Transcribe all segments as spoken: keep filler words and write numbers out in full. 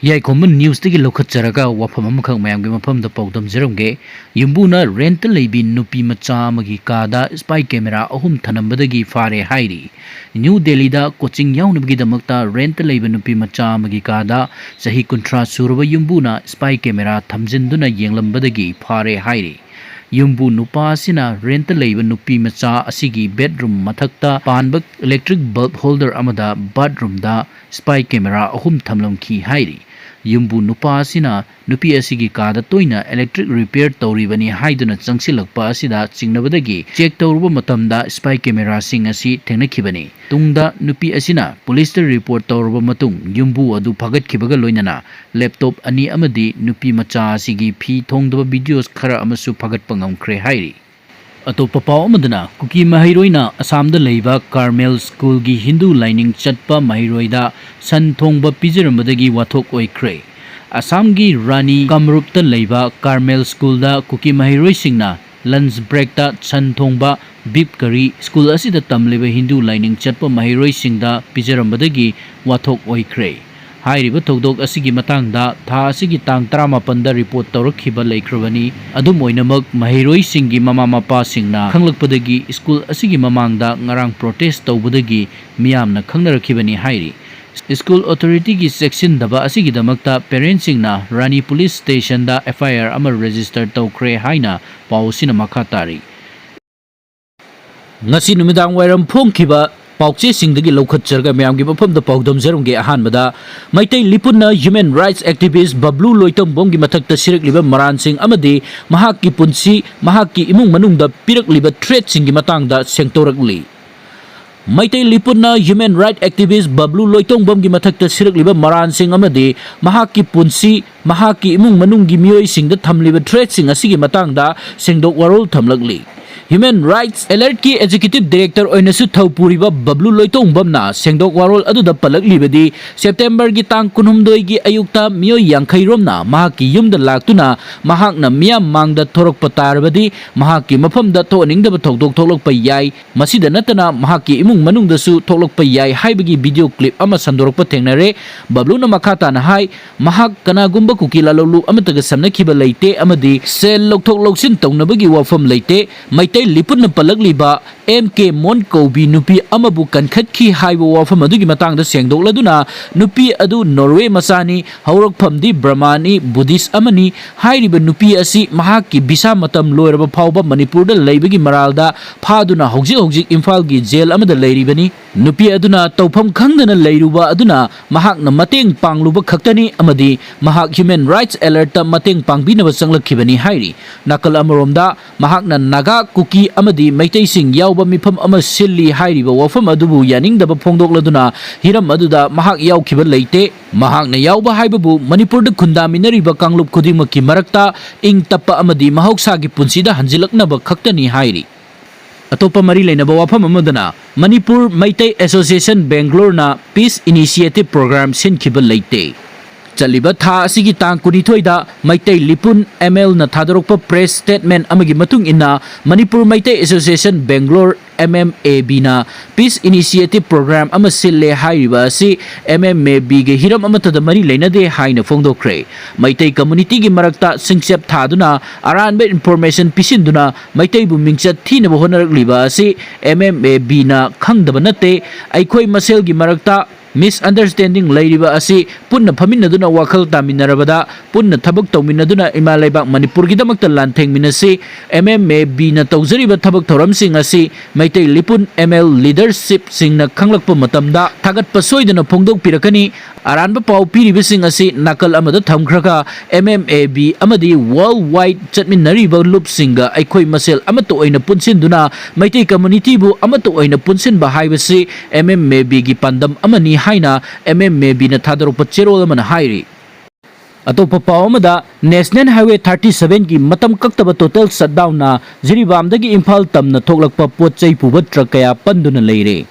ꯌꯥꯏꯈꯣꯝꯕ ꯅ꯭ꯌꯨꯁꯇꯒꯤ ꯂꯧꯈꯠꯆꯔꯒ ꯋꯥꯐꯝ ꯑꯃꯈꯛ ꯃꯌꯥꯝꯒꯤ ꯃꯐꯝꯗ ꯄꯥꯎꯗꯝꯖꯔꯝꯒꯦ꯫ ꯌꯨꯝꯕꯨꯅ ꯔꯦꯟꯠꯇ ꯂꯩꯕꯤ ꯅꯨꯄꯤ ꯃꯆꯥ ꯑꯃꯒꯤ ꯀꯥꯗ ꯁ꯭ꯄꯥꯏ ꯀꯦꯃꯦꯔꯥ ꯑꯍꯨꯝ ꯊꯅꯝꯕꯗꯒꯤ ꯐꯥꯔꯦ ꯍꯥꯏꯔꯤ꯫ ꯅ꯭ꯌꯨ ꯗꯦꯜꯂꯤꯗ ꯀꯣꯆꯤꯡ ꯌꯥꯎꯅꯕꯒꯤꯗꯃꯛꯇ ꯔꯦꯟꯠꯇ ꯂꯩꯕ ꯅꯨꯄꯤ ꯃꯆꯥ ꯑꯃꯒꯤ ꯀꯥꯗ ꯆꯍꯤ ꯀꯨꯟꯊ꯭ꯔꯥ ꯁꯨꯔꯕ ꯌꯨꯝꯕꯨꯅ ꯁ꯭ꯄꯥꯏ ꯀꯦꯃꯦꯔꯥ ꯊꯝꯖꯤꯟꯗꯨꯅ ꯌꯦꯡꯂꯝꯕꯗꯒꯤ ꯐꯥꯔꯦ ꯍꯥꯏꯔꯤ꯫ ꯌꯨꯝꯕꯨ ꯅꯨꯄꯥ ꯑꯁꯤꯅ ꯔꯦꯟꯠꯇ ꯂꯩꯕ ꯅꯨꯄꯤ ꯃꯆꯥ ꯑꯁꯤꯒꯤ ꯕꯦꯗꯔꯨꯝ ꯃꯊꯛꯇ ꯄꯥꯟꯕ ꯏꯂꯦꯛꯇ꯭ꯔꯤꯛ ꯕꯜꯕ ꯍꯣꯜꯗꯔ ꯑꯃꯗ ꯕꯥꯠꯔꯨꯝꯗ ꯁ꯭ꯄꯥꯏ ꯀꯦꯃꯦꯔꯥ ꯑꯍꯨꯝ ꯊꯝꯂꯝꯈꯤ ꯍꯥꯏꯔꯤ꯫ ꯌꯨꯝꯕꯨ ꯅꯨꯄꯥ ꯑꯁꯤꯅ ꯅꯨꯄꯤ ꯑꯁꯤꯒꯤ ꯀꯥꯗ ꯇꯣꯏꯅ ꯏꯂꯦꯛꯇ꯭ꯔꯤꯛ ꯔꯤꯄꯤꯌꯔ ꯇꯧꯔꯤꯕꯅꯤ ꯍꯥꯏꯗꯨꯅ ꯆꯪꯁꯤꯜꯂꯛꯄ ꯑꯁꯤꯗ ꯆꯤꯡꯅꯕꯗꯒꯤ ꯆꯦꯛ ꯇꯧꯔꯨꯕ ꯃꯇꯝꯗ ꯁ꯭ꯄꯥꯏ ꯀꯦꯃꯦꯔꯥꯁꯤꯡ ꯑꯁꯤ ꯊꯦꯡꯅꯈꯤꯕꯅꯤ꯫ ꯇꯨꯡꯗ ꯅꯨꯄꯤ ꯑꯁꯤꯅ ꯄꯨꯂꯤꯁꯇ ꯔꯤꯄꯣꯔꯠ ꯇꯧꯔꯕ ꯃꯇꯨꯡ ꯌꯨꯝꯕꯨ ꯑꯗꯨ ꯐꯥꯒꯠꯈꯤꯕꯒ ꯂꯣꯏꯅꯅ ꯂꯦꯞꯇꯣꯞ ꯑꯅꯤ ꯑꯃꯗꯤ ꯅꯨꯄꯤ ꯃꯆꯥ ꯑꯁꯤꯒꯤ ꯐꯤ ꯊꯣꯡꯗꯕ ꯚꯤꯗꯤꯑꯣꯁ ꯈꯔ ꯑꯃꯁꯨ ꯐꯥꯒꯠꯄ ꯉꯝꯈ꯭ꯔꯦ ꯍꯥꯏꯔꯤ꯫ ꯑꯇꯣꯞꯄ ꯄꯥꯎ ꯑꯃꯗꯅ, ꯀꯨꯀꯤ ꯃꯍꯩꯔꯣꯏꯅ ꯑꯁꯥꯝꯗ ꯂꯩꯕ ꯀꯥꯔꯃꯦꯜ ꯁ꯭ꯀꯨꯜꯒꯤ ꯍꯤꯟꯗꯨ ꯂꯥꯏꯅꯤꯡ ꯆꯠꯄ ꯃꯍꯩꯔꯣꯏꯗ ꯁꯟ ꯊꯣꯡꯕ ꯄꯤꯖꯔꯝꯕꯗꯒꯤ ꯋꯥꯊꯣꯛ ꯑꯣꯏꯈ꯭ꯔꯦ꯫ ꯑꯁꯥꯝꯒꯤ ꯔꯥꯅꯤ ꯀꯥꯃꯔꯨꯞꯇ ꯂꯩꯕ ꯀꯥꯔꯃꯦꯜ ꯁ꯭ꯀꯨꯜꯗ ꯀꯨꯀꯤ ꯃꯍꯩꯔꯣꯏꯁꯤꯡꯅ ꯂꯟꯆ ꯕ꯭ꯔꯦꯛꯇ ꯁꯟ ꯊꯣꯡꯕ, ꯕꯤꯞ ꯀꯔꯤ, ꯁ꯭ꯀꯨꯜ ꯑꯁꯤꯗ ꯇꯝꯂꯤꯕ ꯍꯤꯟꯗꯨ ꯂꯥꯏꯅꯤꯡ ꯆꯠꯄ ꯃꯍꯩꯔꯣꯏꯁꯤꯡꯗ ꯄꯤꯖꯔꯝꯕꯗꯒꯤ ꯋꯥꯊꯣꯛ ꯑꯣꯏꯈ꯭ꯔꯦ꯫ ꯍꯥꯏꯔꯤꯕ ꯊꯧꯗꯣꯛ ꯑꯁꯤꯒꯤ ꯃꯇꯥꯡꯗ ꯊꯥ ꯑꯁꯤꯒꯤ ꯇꯥꯡ ꯇꯔꯥꯃꯥꯄꯟꯗ ꯔꯤꯄꯣꯔꯠ ꯇꯧꯔꯛꯈꯤꯕ ꯂꯩꯈ꯭ꯔꯕꯅꯤ꯫ ꯑꯗꯨꯝ ꯑꯣꯏꯅꯃꯛ, ꯃꯍꯩꯔꯣꯏꯁꯤꯡꯒꯤ ꯃꯃꯥ ꯃꯄꯥꯁꯤꯡꯅ ꯈꯪꯂꯛꯄꯗꯒꯤ ꯁ꯭ꯀꯨꯜ ꯑꯁꯤꯒꯤ ꯃꯃꯥꯡꯗ ꯉꯔꯥꯡ ꯄ꯭ꯔꯣꯇꯦꯁ ꯇꯧꯕꯗꯒꯤ ꯃꯤꯌꯥꯝꯅ ꯈꯪꯅꯔꯛꯈꯤꯕꯅꯤ ꯍꯥꯏꯔꯤ꯫ ꯁ꯭ꯀꯨꯜ ꯑꯣꯊꯣꯔꯤꯇꯤꯒꯤ ꯆꯦꯛꯁꯤꯟꯗꯕ ꯑꯁꯤꯒꯤꯗꯃꯛꯇ ꯄꯦꯔꯦꯟꯠꯁꯤꯡꯅ ꯔꯥꯅꯤ ꯄꯨꯂꯤꯁ ꯁ꯭ꯇꯦꯁꯟꯗ ꯑꯦꯐ ꯑꯥꯏ ꯑꯥꯔ ꯑꯃ ꯔꯦꯖꯤꯁꯇꯔ ꯇꯧꯈ꯭ꯔꯦ ꯍꯥꯏꯅ ꯄꯥꯎ ꯑꯁꯤꯅ ꯃꯈꯥ ꯇꯥꯔꯤ꯫ ꯉꯁꯤ ꯅꯨꯃꯤꯗꯥꯡ ꯋꯥꯏꯔꯝ ꯐꯣꯡꯈꯤꯕ ꯄꯥꯎꯆꯦꯁꯤꯡꯗꯒꯤ ꯂꯧꯈꯠꯆꯔꯒ ꯃꯌꯥꯝꯒꯤ ꯃꯐꯝꯗ ꯄꯥꯎꯗꯝꯖꯔꯝꯒꯦ꯫ ꯑꯍꯥꯟꯕꯗ, ꯃꯩꯇꯩ ꯂꯤꯄꯨꯟꯅ ꯍ꯭ꯌꯨꯃꯦꯟ ꯔꯥꯏꯠꯁ ꯑꯦꯛꯇꯤꯚꯤꯁ꯭ꯠ ꯕꯕ꯭ꯂꯨ ꯂꯣꯏꯇꯣꯡꯕꯝꯒꯤ ꯃꯊꯛꯇ ꯁꯤꯔꯛꯂꯤꯕ ꯃꯔꯥꯟꯁꯤꯡ ꯑꯃꯗꯤ ꯃꯍꯥꯛꯀꯤ ꯄꯨꯟꯁꯤ, ꯃꯍꯥꯛꯀꯤ ꯏꯃꯨꯡ ꯃꯅꯨꯡꯗ ꯄꯤꯔꯛꯂꯤꯕ ꯊ꯭ꯔꯦꯠꯁꯤꯡꯒꯤ ꯃꯇꯥꯡꯗ ꯁꯦꯡꯗꯣꯔꯛꯂꯤ꯫ ꯃꯩꯇꯩ ꯂꯤꯄꯨꯟꯅ ꯍ꯭ꯌꯨꯃꯦꯟ ꯔꯥꯏꯠ ꯑꯦꯛꯇꯤꯚꯤꯁ꯭ꯠ ꯕꯕ꯭ꯂꯨ ꯂꯣꯏꯇꯣꯡꯕꯝꯒꯤ ꯃꯊꯛꯇ ꯁꯤꯔꯛꯂꯤꯕ ꯃꯔꯥꯟꯁꯤꯡ ꯑꯃꯗꯤ ꯃꯍꯥꯛꯀꯤ ꯄꯨꯟꯁꯤ, ꯃꯍꯥꯛꯀꯤ ꯏꯃꯨꯡ ꯃꯅꯨꯡꯒꯤ ꯃꯤꯑꯣꯏꯁꯤꯡꯗ ꯊꯝꯂꯤꯕ ꯊ꯭ꯔꯦꯠꯁꯤꯡ ꯑꯁꯤꯒꯤ ꯃꯇꯥꯡꯗ ꯁꯦꯡꯗꯣꯛ ꯋꯥꯔꯣꯜ ꯊꯝꯂꯛꯂꯤ꯫ Human Rights Alertꯀꯤ Executive Director ꯑꯣꯏꯅꯁꯨ ꯊꯧ ꯄꯨꯔꯤꯕ ꯕꯕ꯭ꯂꯨ ꯂꯣꯏꯇꯣꯡꯕꯝꯅ ꯁꯦꯡꯗꯣꯛ ꯋꯥꯔꯣꯜ ꯑꯗꯨꯗ ꯄꯜꯂꯛꯂꯤꯕꯗꯤ, ꯁꯦꯞꯇꯦꯝꯕꯔꯒꯤ ꯇꯥꯡ ꯀꯨꯟꯍꯨꯝꯗꯣꯏꯒꯤ ꯑꯌꯨꯛꯇ ꯃꯤꯑꯣꯏ ꯌꯥꯡꯈꯩ ꯔꯣꯝꯅ ꯃꯍꯥꯛꯀꯤ ꯌꯨꯝꯗ ꯂꯥꯛꯇꯨꯅ ꯃꯍꯥꯛꯅ ꯃꯤꯌꯥꯝ ꯃꯥꯡꯗ ꯊꯣꯔꯛꯄ ꯇꯥꯔꯕꯗꯤ ꯃꯍꯥꯛꯀꯤ ꯃꯐꯝꯗ ꯊꯣꯛꯍꯟꯅꯤꯡꯗꯕ ꯊꯧꯗꯣꯛ ꯊꯣꯛꯂꯛꯄ ꯌꯥꯏ꯫ ꯃꯁꯤꯗ ꯅꯠꯇꯅ ꯃꯍꯥꯛꯀꯤ ꯏꯃꯨꯡ ꯃꯅꯨꯡꯗꯁꯨ ꯊꯣꯛꯂꯛꯄ ꯌꯥꯏ ꯍꯥꯏꯕꯒꯤ video clip ꯑꯃ ꯁꯟꯗꯣꯔꯛꯄ ꯊꯦꯡꯅꯔꯦ꯫ ꯕꯕ꯭ꯂꯨꯅ ꯃꯈꯥ ꯇꯥꯅ ꯍꯥꯏ, ꯃꯍꯥꯛ ꯀꯅꯥꯒꯨꯝꯕ ꯀꯨꯀꯤ ꯂꯥꯂꯣꯡꯂꯨꯞ ꯑꯃꯠꯇꯒ ꯁꯝꯅꯈꯤꯕ ꯂꯩꯇꯦ ꯑꯃꯗꯤ ꯁꯦꯜ ꯂꯧꯊꯣꯛ ꯂꯧꯁꯤꯟ ꯇꯧꯅꯕꯒꯤ ꯋꯥꯐꯝ ꯂꯩꯇꯦ꯫ ꯃꯩꯇꯩ ꯂꯤꯄꯨꯟꯅ ꯄꯜꯂꯛꯂꯤꯕ ꯑꯦꯝ ꯀꯦ ꯃꯣꯟ ꯀꯧꯕꯤ ꯅꯨꯄꯤ ꯑꯃꯕꯨ ꯀꯟꯈꯠꯈꯤ ꯍꯥꯏꯕ ꯋꯥꯐꯝ ꯑꯗꯨꯒꯤ ꯃꯇꯥꯡꯗ ꯁꯦꯡꯗꯣꯛꯂꯗꯨꯅ, ꯅꯨꯄꯤ ꯑꯗꯨ ꯅꯣꯔꯋꯦ ꯃꯆꯥꯅꯤ, ꯍꯧꯔꯛꯐꯝꯗꯤ ꯕ꯭ꯔꯃꯥꯅꯤ, ꯕꯨꯙꯤꯁ ꯑꯃꯅꯤ꯫ ꯍꯥꯏꯔꯤꯕ ꯅꯨꯄꯤ ꯑꯁꯤ ꯃꯍꯥꯛꯀꯤ ꯚꯤꯁꯥ ꯃꯇꯝ ꯂꯣꯏꯔꯕ ꯐꯥꯎꯕ ꯃꯅꯤꯄꯨꯔꯗ ꯂꯩꯕꯒꯤ ꯃꯔꯥꯜꯗ ꯐꯥꯗꯨꯅ ꯍꯧꯖꯤꯛ ꯍꯧꯖꯤꯛ ꯏꯝꯐꯥꯜꯒꯤ ꯖꯦꯜ ꯑꯃꯗ ꯂꯩꯔꯤꯕꯅꯤ꯫ ꯅꯨꯄꯤ ꯑꯗꯨꯅ ꯇꯧꯐꯝ ꯈꯪꯗꯅ ꯂꯩꯔꯨꯕ ꯑꯗꯨꯅ ꯃꯍꯥꯛꯅ ꯃꯇꯦꯡ ꯄꯥꯡꯂꯨꯕ ꯈꯛꯇꯅꯤ ꯑꯃꯗꯤ ꯃꯍꯥꯛ Human Rights Alertꯇ ꯃꯇꯦꯡ ꯄꯥꯡꯕꯤꯅꯕ ꯆꯪꯂꯛꯈꯤꯕꯅꯤ ꯍꯥꯏꯔꯤ꯫ ꯅꯥꯀꯜ ꯑꯃꯔꯣꯝꯗ ꯃꯍꯥꯛꯅ ꯅꯥꯒꯥ, ꯀꯨꯀꯤ ꯑꯃꯗꯤ ꯃꯩꯇꯩꯁꯤꯡ ꯌꯥꯎꯕ ꯃꯤꯐꯝ ꯑꯃ ꯁꯤꯜꯂꯤ ꯍꯥꯏꯔꯤꯕ ꯋꯥꯐꯝ ꯑꯗꯨꯕꯨ ꯌꯥꯅꯤꯡꯗꯕ ꯐꯣꯡꯗꯣꯛꯂꯗꯨꯅ ꯍꯤꯔꯝ ꯑꯗꯨꯗ ꯃꯍꯥꯛ ꯌꯥꯎꯈꯤꯕ ꯂꯩꯇꯦ꯫ ꯃꯍꯥꯛꯅ ꯌꯥꯎꯕ ꯍꯥꯏꯕꯕꯨ ꯃꯅꯤꯄꯨꯔꯗ ꯈꯨꯟꯗꯥꯃꯤꯟꯅꯔꯤꯕ ꯀꯥꯡꯂꯨꯞ ꯈꯨꯗꯤꯡꯃꯛꯀꯤ ꯃꯔꯛꯇ ꯏꯪ ꯇꯞꯄ ꯑꯃꯗꯤ ꯃꯍꯧꯁꯥꯒꯤ ꯄꯨꯟꯁꯤꯗ ꯍꯟꯖꯤꯜꯂꯛꯅꯕ ꯈꯛꯇꯅꯤ ꯍꯥꯏꯔꯤ꯫ ꯑꯇꯣꯞꯄ ꯃꯔꯤ ꯂꯩꯅꯕ ꯋꯥꯐꯝ ꯑꯃꯗꯅ, ꯃꯅꯤꯄꯨꯔ ꯃꯩꯇꯩ ꯑꯦꯁꯣꯁꯤꯌꯦꯁꯟ ꯕꯦꯡꯒ꯭ꯂꯣꯔꯅ Peace Initiative Program ꯁꯤꯟꯈꯤꯕ ꯂꯩꯇꯦ꯫ ꯆꯠꯂꯤꯕ ꯊꯥ ꯑꯁꯤꯒꯤ ꯇꯥꯡ ꯀꯨꯟꯅꯤꯊꯣꯏꯗ ꯃꯩꯇꯩ ꯂꯤꯄꯨꯟ, MLꯅ ꯊꯥꯗꯣꯔꯛꯄ press statement ꯑꯃꯒꯤ ꯃꯇꯨꯡ ꯏꯟꯅ, ꯃꯅꯤꯄꯨꯔ ꯃꯩꯇꯩ ꯑꯦꯁꯣꯁꯤꯌꯦꯁꯟ ꯕꯦꯡꯒ꯭ꯂꯣꯔ, MMABꯅ Peace Initiative Program ꯑꯃ ꯁꯤꯜꯂꯦ ꯍꯥꯏꯔꯤꯕ ꯑꯁꯤ MMABꯒꯤ ꯍꯤꯔꯝ ꯑꯃꯠꯇꯗ ꯃꯔꯤ ꯂꯩꯅꯗꯦ ꯍꯥꯏꯅ ꯐꯣꯡꯗꯣꯛꯈ꯭ꯔꯦ꯫ ꯃꯩꯇꯩ communityꯒꯤ ꯃꯔꯛꯇ ꯁꯤꯡꯆꯞ ꯊꯥꯗꯨꯅ ꯑꯔꯥꯟꯕ information ꯄꯤꯁꯤꯟꯗꯨꯅ ꯃꯩꯇꯩꯕꯨ ꯃꯤꯡꯆꯠ ꯊꯤꯅꯕ ꯍꯣꯠꯅꯔꯛꯂꯤꯕ ꯑꯁꯤ MMABꯅ ꯈꯪꯗꯕ ꯅꯠꯇꯦ꯫ ꯑꯩꯈꯣꯏ ꯃꯁꯦꯜꯒꯤ ꯃꯔꯛꯇ misunderstanding ꯂꯩꯔꯤꯕ ꯑꯁꯤ ꯄꯨꯟꯅ ꯐꯝꯃꯤꯟꯅꯗꯨꯅ ꯋꯥꯈꯜ ꯇꯥꯃꯤꯟꯅꯔꯕꯗ, ꯄꯨꯟꯅ ꯊꯕꯛ ꯇꯧꯃꯤꯟꯅꯗꯨꯅ ꯏꯃꯥ ꯂꯩꯕꯥꯛ ꯃꯅꯤꯄꯨꯔꯒꯤꯗꯃꯛꯇ ꯂꯥꯟꯊꯦꯡꯃꯤꯟꯅꯁꯤ꯫ MMABꯅ ꯇꯧꯖꯔꯤꯕ ꯊꯕꯛ ꯊꯧꯔꯝꯁꯤꯡ ꯑꯁꯤ ꯃꯩꯇꯩ ꯂꯤꯄꯨꯟ ML leadershipꯁꯤꯡꯅ ꯈꯪꯂꯛꯄ ꯃꯇꯝꯗ ꯊꯥꯒꯠꯄ ꯁꯣꯏꯗꯅ ꯐꯣꯡꯗꯣꯛꯄꯤꯔꯛꯀꯅꯤ꯫ ꯑꯔꯥꯟꯕ ꯄꯥꯎ ꯄꯤꯔꯤꯕꯁꯤꯡ ꯑꯁꯤ ꯅꯥꯀꯜ ꯑꯃꯗ ꯊꯝꯈ꯭ꯔꯒ, MMAB ꯑꯃꯗꯤ world wide ꯆꯠꯃꯤꯟꯅꯔꯤꯕ ꯂꯨꯞꯁꯤꯡꯒ ꯑꯩꯈꯣꯏ ꯃꯁꯦꯜ ꯑꯃꯠꯇ ꯑꯣꯏꯅ ꯄꯨꯟꯁꯤꯟꯗꯨꯅ ꯃꯩꯇꯩ communityꯕꯨ ꯑꯃꯠꯇ ꯑꯣꯏꯅ ꯄꯨꯟꯁꯤꯟꯕ ꯍꯥꯏꯕꯁꯤ MMABꯒꯤ ꯄꯥꯟꯗꯝ ꯑꯃꯅꯤ ꯍꯥꯏꯅ MMABꯅ ꯊꯥꯗꯣꯔꯛꯄ ꯆꯦꯔꯣꯜ ꯑꯃꯅ ꯍꯥꯏꯔꯤ꯫ ꯑꯇꯣꯞꯄ ꯄꯥꯎ ꯑꯃꯗ, National Highway thirty seven ꯒꯤ ꯃꯇꯝ ꯀꯛꯇꯕ total shutdown ꯅ ꯖꯤꯔꯤꯕꯥꯝꯗꯒꯤ ꯏꯝꯐꯥꯜ ꯇꯝꯅ ꯊꯣꯛꯂꯛꯄ ꯄꯣꯠ ꯆꯩ ꯄꯨꯕ ꯇ꯭ꯔꯛ ꯀꯌꯥ ꯄꯟꯗꯨꯅ ꯂꯩꯔꯦ꯫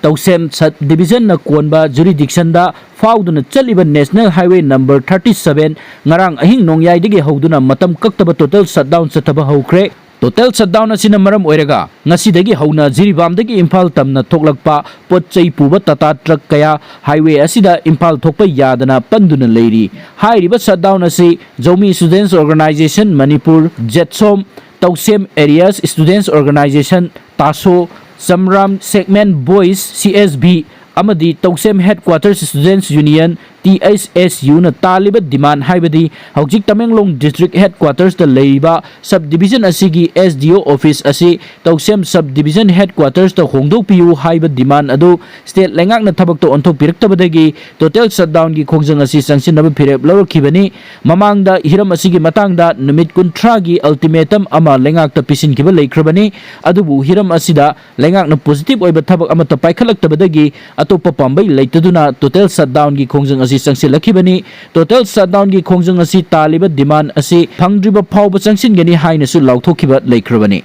ꯇꯧꯁꯦꯝ sub division ꯅ ꯀꯣꯟꯕ jurisdiction ꯗ ꯐꯥꯎꯗꯨꯅ ꯆꯠꯂꯤꯕ National Highway number thirty seven ꯉꯔꯥꯡ ꯑꯍꯤꯡ ꯅꯣꯡꯌꯥꯏꯗꯒꯤ ꯍꯧꯗꯨꯅ ꯃꯇꯝ ꯀꯛꯇꯕ total shutdown ꯆꯠꯊꯕ ꯍꯧꯈ꯭ꯔꯦ꯫ Total shutdown ꯑꯁꯤꯅ ꯃꯔꯝ ꯑꯣꯏꯔꯒ ꯉꯁꯤꯗꯒꯤ ꯍꯧꯅ ꯖꯤꯔꯤꯕꯥꯝꯗꯒꯤ ꯏꯝꯐꯥꯜ ꯇꯝꯅ ꯊꯣꯛꯂꯛꯄ ꯄꯣꯠ ꯆꯩ ꯄꯨꯕ ꯇꯥꯇꯥ ꯇ꯭ꯔꯛ ꯀꯌꯥ highway ꯑꯁꯤꯗ ꯏꯝꯐꯥꯜ ꯊꯣꯛꯄ ꯌꯥꯗꯅ ꯄꯟꯗꯨꯅ ꯂꯩꯔꯤ꯫ ꯍꯥꯏꯔꯤꯕ shutdown ꯑꯁꯤ Zomi Students Organisation Manipur, JETSOM, Tousem Areas Students Organisation, TASO, Chamram Segment Boys, C S B, ꯑꯃꯗꯤ ꯇꯧꯁꯦꯝ Headquarters Students Union, T H S U ꯅ ꯇꯥꯜꯂꯤꯕ demand ꯍꯥꯏꯕꯗꯤ ꯍꯧꯖꯤꯛ ꯇꯃꯦꯡꯂꯣꯡ district headquarters ꯇ ꯂꯩꯔꯤꯕ sub division ꯑꯁꯤꯒꯤ S D O office ꯑꯁꯤ ꯇꯧꯁꯦꯝ sub division headquarters ꯇ ꯍꯣꯡꯗꯣꯛꯄꯤꯌꯨ ꯍꯥꯏꯕ demand ꯑꯗꯨ state ꯂꯩꯉꯥꯛꯅ ꯊꯕꯛꯇ ꯑꯣꯟꯊꯣꯛꯄꯤꯔꯛꯇꯕꯗꯒꯤ total shutdown ꯒꯤ ꯈꯣꯡꯖꯪ ꯑꯁꯤ ꯆꯪꯁꯤꯟꯅꯕ ꯐꯤꯔꯦꯞ ꯂꯧꯔꯛꯈꯤꯕꯅꯤ꯫ ꯃꯃꯥꯡꯗ ꯍꯤꯔꯝ ꯑꯁꯤꯒꯤ ꯃꯇꯥꯡꯗ ꯅꯨꯃꯤꯠ ꯀꯨꯟꯊ꯭ꯔꯥꯒꯤ ultimatum ꯑꯃ ꯂꯩꯉꯥꯛꯇ ꯄꯤꯁꯤꯟꯈꯤꯕ ꯂꯩꯈ꯭ꯔꯕꯅꯤ꯫ ꯑꯗꯨꯕꯨ ꯍꯤꯔꯝ ꯑꯁꯤꯗ ꯂꯩꯉꯥꯛꯅ positive ꯑꯣꯏꯕ ꯊꯕꯛ ꯑꯃꯠꯇ ꯄꯥꯏꯈꯠꯂꯛꯇꯕꯗꯒꯤ ꯑꯇꯣꯞꯄ ꯄꯥꯝꯕꯩ ꯂꯩꯇꯗꯨꯅ total shutdown ꯒꯤ ꯈꯣꯡꯖꯪ ꯑꯁꯤ ꯆꯪꯁꯤꯜꯂꯛꯈꯤꯕꯅꯤ꯫ Total shutdown ꯒꯤ ꯈꯣꯡꯖꯪ ꯑꯁꯤ ꯇꯥꯜꯂꯤꯕ demand ꯑꯁꯤ ꯐꯪꯗ꯭ꯔꯤꯕ ꯐꯥꯎꯕ ꯆꯪꯁꯤꯟꯒꯅꯤ ꯍꯥꯏꯅꯁꯨ ꯂꯥꯎꯊꯣꯛꯈꯤꯕ ꯂꯩꯈ꯭ꯔꯕꯅꯤ꯫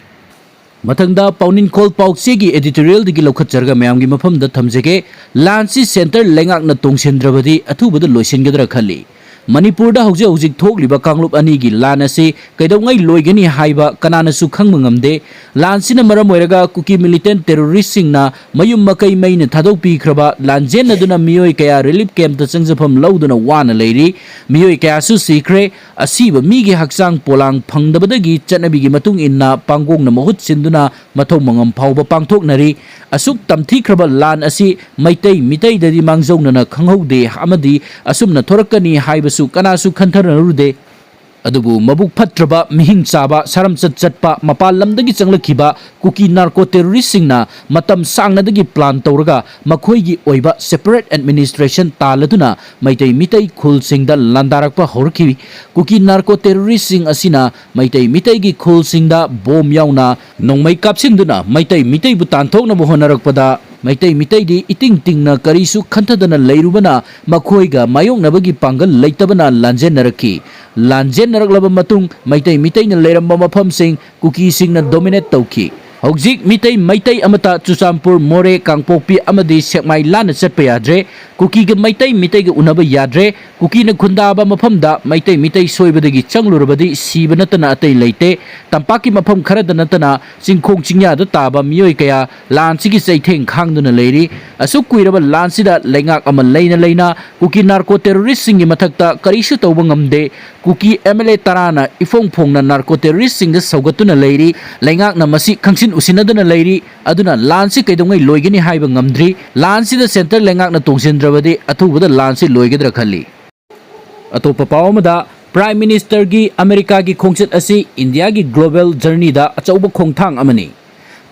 ꯃꯊꯪꯗ ꯄꯥꯎꯅꯤꯡꯈꯣꯜ ꯄꯥꯎꯆꯦꯒꯤ editorial ꯗꯒꯤ ꯂꯧꯈꯠꯆꯔꯒ ꯃꯌꯥꯝꯒꯤ ꯃꯐꯝꯗ ꯊꯝꯖꯒꯦ꯫ ꯂꯥꯟꯁꯤ centre ꯂꯩꯉꯥꯛꯅ ꯇꯣꯡꯁꯤꯟꯗ꯭ꯔꯕꯗꯤ ꯑꯊꯨꯕꯗ ꯂꯣꯏꯁꯤꯟꯒꯗ꯭ꯔꯥ ꯈꯜꯂꯤ꯫ ꯃꯅꯤꯄꯨꯔꯗ ꯍꯧꯖꯤꯛ ꯍꯧꯖꯤꯛ ꯊꯣꯛꯂꯤꯕ ꯀꯥꯡꯂꯨꯞ ꯑꯅꯤꯒꯤ ꯂꯥꯟ ꯑꯁꯤ ꯀꯩꯗꯧꯉꯩ ꯂꯣꯏꯒꯅꯤ ꯍꯥꯏꯕ ꯀꯅꯥꯅꯁꯨ ꯈꯪꯕ ꯉꯝꯗꯦ꯫ ꯂꯥꯟꯁꯤꯅ ꯃꯔꯝ ꯑꯣꯏꯔꯒ ꯀꯨꯀꯤ militant terrorist ꯁꯤꯡꯅ ꯃꯌꯨꯝ ꯃꯀꯩ ꯃꯩꯅ ꯊꯥꯗꯣꯛꯄꯤꯈ꯭ꯔꯕ, ꯂꯥꯟꯖꯦꯟꯅꯗꯨꯅ ꯃꯤꯑꯣꯏ ꯀꯌꯥ relief camp ꯇ ꯆꯪꯖꯐꯝ ꯂꯧꯗꯨꯅ ꯋꯥꯅ ꯂꯩꯔꯤ꯫ ꯃꯤꯑꯣꯏ ꯀꯌꯥꯁꯨ ꯁꯤꯈ꯭ꯔꯦ꯫ ꯑꯁꯤꯕ ꯃꯤꯒꯤ ꯍꯛꯆꯥꯡ ꯄꯣꯂꯥꯡ ꯐꯪꯗꯕꯗꯒꯤ ꯆꯠꯅꯕꯤꯒꯤ ꯃꯇꯨꯡ ꯏꯟꯅ ꯄꯥꯡꯒꯣꯡꯅ ꯃꯍꯨꯠ ꯁꯤꯟꯗꯨꯅ ꯃꯊꯧ ꯃꯉꯝ ꯐꯥꯎꯕ ꯄꯥꯡꯊꯣꯛꯅꯔꯤ꯫ ꯑꯁꯨꯛ ꯇꯝꯊꯤꯈ꯭ꯔꯕ ꯂꯥꯟ ꯑꯁꯤ ꯃꯩꯇꯩ ꯃꯤꯇꯩꯗꯗꯤ ꯃꯥꯡꯖꯧꯅꯅ ꯈꯪꯍꯧꯗꯦ ꯑꯃꯗꯤ ꯑꯁꯨꯝꯅ ꯊꯣꯔꯛꯀꯅꯤ ꯍꯥꯏꯕꯁꯨ ꯀꯅꯥꯁꯨ ꯈꯟꯊꯅꯔꯨꯗꯦ꯫ ꯑꯗꯨꯕꯨ ꯃꯕꯨꯛ ꯐꯠꯇ꯭ꯔꯕ, ꯃꯤꯍꯤꯡ ꯆꯥꯕ, ꯁꯥꯔꯝꯆꯠ ꯆꯠꯄ, ꯃꯄꯥꯟ ꯂꯝꯗꯒꯤ ꯆꯪꯂꯛꯈꯤꯕ ꯀꯨꯀꯤ narco terrorist ꯁꯤꯡꯅ ꯃꯇꯝ ꯁꯥꯡꯅꯗꯒꯤ plan ꯇꯧꯔꯒ ꯃꯈꯣꯏꯒꯤ ꯑꯣꯏꯕ separate administration ꯇꯥꯜꯂꯗꯨꯅ ꯃꯩꯇꯩ ꯃꯤꯇꯩ ꯈꯨꯜꯁꯤꯡꯗ ꯂꯥꯟꯗꯥꯔꯛꯄ ꯍꯧꯔꯛꯈꯤ꯫ ꯀꯨꯀꯤ narco terrorist ꯁꯤꯡ ꯑꯁꯤꯅ ꯃꯩꯇꯩ ꯃꯤꯇꯩꯒꯤ ꯈꯨꯜꯁꯤꯡꯗ bomb ꯌꯥꯎꯅ ꯅꯣꯡꯃꯩ ꯀꯥꯞꯁꯤꯟꯗꯨꯅ ꯃꯩꯇꯩ ꯃꯤꯇꯩꯕꯨ ꯇꯥꯟꯊꯣꯛꯅꯕ ꯍꯣꯠꯅꯔꯛꯄꯗ ꯃꯩꯇꯩ ꯃꯤꯇꯩꯗꯤ ꯏꯇꯤꯡ ꯇꯤꯡꯅ ꯀꯔꯤꯁꯨ ꯈꯟꯊꯗꯅ ꯂꯩꯔꯨꯕꯅ ꯃꯈꯣꯏꯒ ꯃꯥꯌꯣꯛꯅꯕꯒꯤ ꯄꯥꯡꯒꯜ ꯂꯩꯇꯕꯅ ꯂꯥꯟꯖꯦꯟꯅꯔꯛꯈꯤ꯫ ꯂꯥꯟꯖꯦꯟꯅꯔꯛꯂꯕ ꯃꯇꯨꯡ ꯃꯩꯇꯩ ꯃꯤꯇꯩꯅ ꯂꯩꯔꯝꯕ ꯃꯐꯝꯁꯤꯡ ꯀꯨꯀꯤꯁꯤꯡꯅ dominate ꯇꯧꯈꯤ꯫ ꯍꯧꯖꯤꯛ ꯃꯤꯇꯩ ꯃꯩꯇꯩ ꯑꯃꯠꯇ ꯆꯨꯔꯆꯥꯟꯄꯨꯔ, ꯃꯣꯔꯦ, ꯀꯥꯡꯄꯣꯛꯄꯤ ꯑꯃꯗꯤ ꯁꯦꯛꯃꯥꯏ ꯂꯥꯟꯅ ꯆꯠꯄ ꯌꯥꯗ꯭ꯔꯦ꯫ ꯀꯨꯀꯤꯒ ꯃꯩꯇꯩ ꯃꯤꯇꯩꯒ ꯎꯅꯕ ꯌꯥꯗ꯭ꯔꯦ꯫ ꯀꯨꯀꯤꯅ ꯈꯨꯟꯗꯥꯕ ꯃꯐꯝꯗ ꯃꯩꯇꯩ ꯃꯤꯇꯩ ꯁꯣꯏꯕꯗꯒꯤ ꯆꯪꯂꯨꯔꯕꯗꯤ ꯁꯤꯕ ꯅꯠꯇꯅ ꯑꯇꯩ ꯂꯩꯇꯦ꯫ ꯇꯝꯄꯥꯛꯀꯤ ꯃꯐꯝ ꯈꯔꯗ ꯅꯠꯇꯅ ꯆꯤꯡꯈꯣꯡ ꯆꯤꯡꯌꯥꯗ ꯇꯥꯕ ꯃꯤꯑꯣꯏ ꯀꯌꯥ ꯂꯥꯟꯁꯤꯒꯤ ꯆꯩꯊꯦꯡ ꯈꯥꯡꯗꯨꯅ ꯂꯩꯔꯤ꯫ ꯑꯁꯨꯛ ꯀꯨꯏꯔꯕ ꯂꯥꯟꯁꯤꯗ ꯂꯩꯉꯥꯛ ꯑꯃ ꯂꯩꯅ ꯂꯩꯅ ꯀꯨꯀꯤ narco terroristꯁꯤꯡꯒꯤ ꯃꯊꯛꯇ ꯀꯔꯤꯁꯨ ꯇꯧꯕ ꯉꯝꯗꯦ꯫ ꯀꯨꯀꯤ MLA ꯇꯔꯥꯅ ꯏꯐꯣꯡ ꯐꯣꯡꯅ narco terroristꯁꯤꯡꯗ ꯁꯧꯒꯠꯇꯨꯅ ꯂꯩꯔꯤ꯫ ꯂꯩꯉꯥꯛꯅ ꯃꯁꯤ ꯈꯪꯁꯤꯟ ꯎꯁꯤꯟꯅꯗꯨꯅ ꯂꯩꯔꯤ꯫ ꯑꯗꯨꯅ ꯂꯥꯟꯁꯤ ꯀꯩꯗꯧꯉꯩ ꯂꯣꯏꯒꯅꯤ ꯍꯥꯏꯕ ꯉꯝꯗ꯭ꯔꯤ꯫ ꯂꯥꯟꯁꯤꯗ centre ꯂꯩꯉꯥꯛꯅ ꯇꯣꯡꯁꯤꯟꯗ꯭ꯔꯕꯗꯤ ꯑꯊꯨꯕꯗ ꯂꯥꯟꯁꯤ ꯂꯣꯏꯒꯗ꯭ꯔꯥ ꯈꯜꯂꯤ꯫ ꯑꯇꯣꯞꯄ ꯄꯥꯎ ꯑꯃꯗ, Prime Ministerꯒꯤ ꯑꯃꯦꯔꯤꯀꯥꯒꯤ ꯈꯣꯡꯆꯠ ꯑꯁꯤ ꯏꯟꯗꯤꯌꯥꯒꯤ global journeyꯗ ꯑꯆꯧꯕ ꯈꯣꯡꯊꯥꯡ ꯑꯃꯅꯤ꯫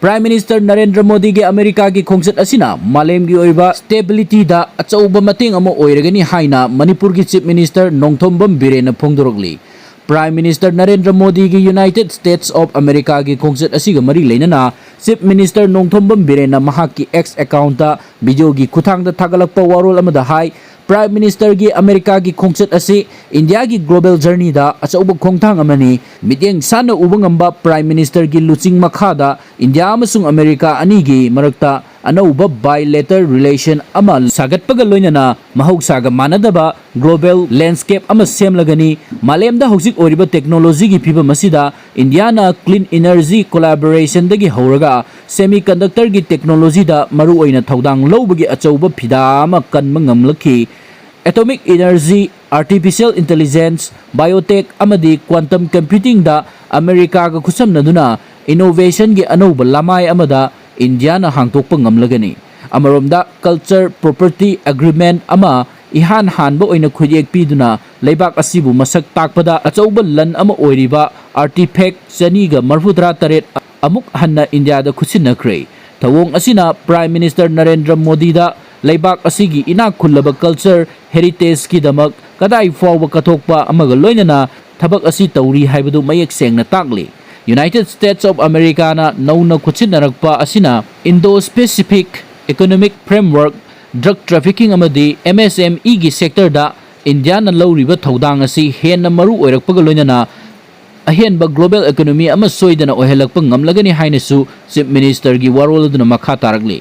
Prime Minister ꯅꯔꯦꯟꯗ꯭ꯔ ꯃꯣꯗꯤꯒꯤ ꯑꯃꯦꯔꯤꯀꯥꯒꯤ ꯈꯣꯡꯆꯠ ꯑꯁꯤꯅ ꯃꯥꯂꯦꯝꯒꯤ ꯑꯣꯏꯕ stabilityꯗ ꯑꯆꯧꯕ ꯃꯇꯦꯡ ꯑꯃ ꯑꯣꯏꯔꯒꯅꯤ ꯍꯥꯏꯅ ꯃꯅꯤꯄꯨꯔꯒꯤ Chief Minister Nongthombam ꯕꯤꯔꯦꯟꯅ ꯐꯣꯡꯗꯣꯔꯛꯂꯤ꯫ Prime Minister Narendra ꯃꯣꯗꯤꯒꯤ United States of Americaꯒꯤ ꯈꯣꯡꯆꯠ ꯑꯁꯤꯒ ꯃꯔꯤ ꯂꯩꯅꯅ Chief Minister ꯅꯣꯡꯊꯣꯝꯕꯝ ꯕꯤꯔꯦꯟꯅ ꯃꯍꯥꯛꯀꯤ X accountꯇ videoꯒꯤ ꯈꯨꯠꯊꯥꯡꯗ ꯊꯥꯒꯠꯂꯛꯄ ꯋꯥꯔꯣꯜ ꯑꯃꯗ ꯍꯥꯏ, Prime Ministerꯒꯤ ꯑꯃꯦꯔꯤꯀꯥꯒꯤ ꯈꯣꯡꯆꯠ ꯑꯁꯤ ꯏꯟꯗꯤꯌꯥꯒꯤ global journeyꯗ ꯑꯆꯧꯕ ꯈꯣꯡꯊꯥꯡ ꯑꯃꯅꯤ꯫ ꯃꯤꯠꯌꯦꯡ ꯁꯥꯟꯅ ꯎꯕ ꯉꯝꯕ Prime Ministerꯒꯤ ꯂꯨꯆꯤꯡ ꯃꯈꯥꯗ ꯏꯟꯗꯤꯌꯥ ꯑꯃꯁꯨꯡ ꯑꯃꯦꯔꯤꯀꯥ ꯑꯅꯤꯒꯤ ꯃꯔꯛꯇ ꯑꯅꯧꯕ bilateral relation ꯑꯃ ꯁꯥꯒꯠꯄꯒ ꯂꯣꯏꯅꯅ ꯃꯍꯧꯁꯥꯒ ꯃꯥꯟꯅꯗꯕ global landscape ꯑꯃ ꯁꯦꯝꯂꯒꯅꯤ꯫ ꯃꯥꯂꯦꯝꯗ ꯍꯧꯖꯤꯛ ꯑꯣꯏꯔꯤꯕ technologyꯒꯤ ꯐꯤꯕꯝ ꯑꯁꯤꯗ ꯏꯟꯗꯤꯌꯥꯅ clean energy collaborationꯗꯒꯤ ꯍꯧꯔꯒ semiconductorꯒꯤ technologyꯗ ꯃꯔꯨꯑꯣꯏꯅ ꯊꯧꯗꯥꯡ ꯂꯧꯕꯒꯤ ꯑꯆꯧꯕ ꯐꯤꯗꯥ ꯑꯃ ꯀꯟꯕ ꯉꯝꯂꯛꯈꯤ꯫ Atomic energy, artificial intelligence, biotech ꯑꯃꯗꯤ quantum computingꯗ ꯑꯃꯦꯔꯤꯀꯥꯒ ꯈꯨꯠꯁꯝꯅꯗꯨꯅ innovationꯒꯤ ꯑꯅꯧꯕ ꯂꯃꯥꯏ ꯑꯃꯗ ꯏꯟꯗꯤꯌꯥꯅ ꯍꯥꯡꯗꯣꯛꯄ ꯉꯝꯂꯒꯅꯤ꯫ ꯑꯃꯔꯣꯝꯗ culture property agreement ꯑꯃ ꯏꯍꯥꯟ ꯍꯥꯟꯕ ꯑꯣꯏꯅ ꯈꯨꯠꯌꯦꯛ ꯄꯤꯗꯨꯅ ꯂꯩꯕꯥꯛ ꯑꯁꯤꯕꯨ ꯃꯁꯛ ꯇꯥꯛꯄꯗ ꯑꯆꯧꯕ ꯂꯟ ꯑꯃ ꯑꯣꯏꯔꯤꯕ artifact ꯆꯅꯤꯒ ꯃꯔꯐꯨꯇꯔꯥ ꯇꯔꯦꯠ ꯑꯃꯨꯛ ꯍꯟꯅ ꯏꯟꯗꯤꯌꯥꯗ ꯈꯨꯠꯁꯤꯟꯅꯈ꯭ꯔꯦ꯫ ꯊꯧꯑꯣꯡ ꯑꯁꯤꯅ Prime Minister ꯅꯔꯦꯟꯗ꯭ꯔ ꯃꯣꯗꯤꯗ ꯂꯩꯕꯥꯛ ꯑꯁꯤꯒꯤ ꯏꯅꯥꯛ ꯈꯨꯜꯂꯕ culture heritageꯀꯤꯗꯃꯛ ꯀꯗꯥꯏ ꯐꯥꯎꯕ ꯀꯠꯊꯣꯛꯄ ꯑꯃꯒ ꯂꯣꯏꯅꯅ ꯊꯕꯛ ꯑꯁꯤ ꯇꯧꯔꯤ ꯍꯥꯏꯕꯗꯨ ꯃꯌꯦꯛ ꯁꯦꯡꯅ ꯇꯥꯛꯂꯤ꯫ United States of Americaꯅ ꯅꯧꯅ ꯈꯨꯠꯁꯤꯟꯅꯔꯛꯄ ꯑꯁꯤꯅ Indo-Pacific economic framework, drug trafficking ꯑꯃꯗꯤ M S M Eꯒꯤ sectorꯗ ꯏꯟꯗꯤꯌꯥꯅ ꯂꯧꯔꯤꯕ ꯊꯧꯗꯥꯡ ꯑꯁꯤ ꯍꯦꯟꯅ ꯃꯔꯨ ꯑꯣꯏꯔꯛꯄꯒ ꯂꯣꯏꯅꯅ ꯑꯍꯦꯟꯕ global economy ꯑꯃ ꯁꯣꯏꯗꯅ ꯑꯣꯏꯍꯜꯂꯛꯄ ꯉꯝꯂꯒꯅꯤ ꯍꯥꯏꯅꯁꯨ Chief Ministerꯒꯤ ꯋꯥꯔꯣꯜ ꯑꯗꯨꯅ ꯃꯈꯥ ꯇꯥꯔꯛꯂꯤ꯫